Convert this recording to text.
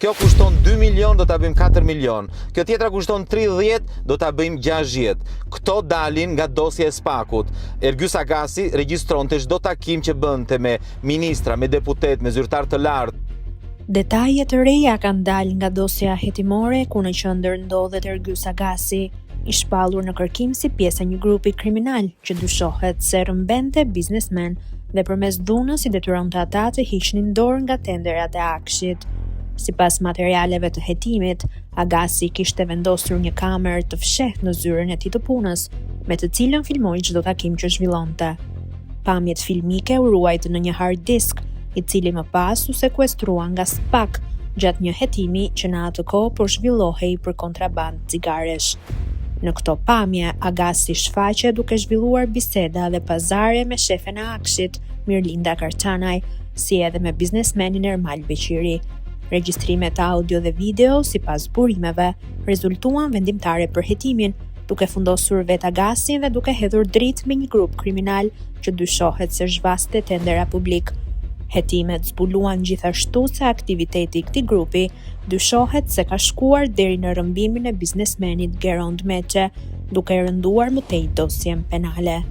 Kjo kushton 2 milion, do ta bëjmë 4 milion. Kjo tjetra kushton 30, do ta bëjmë 60. Këto dalin nga dosja e SPAK-ut. Ergys Agasi regjistronte çdo takim që bënte me ministra, me deputetë, me zyrtarë të lartë. Detaje të reja kanë dalë nga dosja hetimore ku në qendër ndodhet Ergys Agasi, i shpallur në kërkim si pjesë e një grupi kriminal që dyshohet se rrëmbente biznesmenë dhe përmes dhunës i detyronte ata të hiqnin dorë nga tenderat e AKSHI-t. Sipas materialeve të hetimit, Agasi kishte vendosur një kamerë të fshehtë në zyrën e tij të punës, me të cilën filmoi çdo takim që zhvillonte. Pamjet filmike u ruajtën në një hard disk, i cili më pas u sekuestrua nga SPAK gjatë një hetimi që në atë kohë po zhvillohej për kontrabandë cigaresh. Në këto pamje, Agasi shfaqet duke zhvilluar biseda dhe pazare me shefen e AKSHI-t, Mirlinda Karçanaj, si edhe me biznesmenin Ermal Beqiri. Regjistrimet audio dhe video, sipas burimeve, rezultuan vendimtare për hetimin, duke fundosur vetë Agasin dhe duke hedhur dritë mbi një grup kriminal që dyshohet se zhvaste tendera publikë. Hetimet zbuluan gjithashtu se aktiviteti i këtij grupi dyshohet se ka shkuar deri në rrëmbimin e biznesmenit Gerond Meçe, duke rënduar më tej dosjen penale.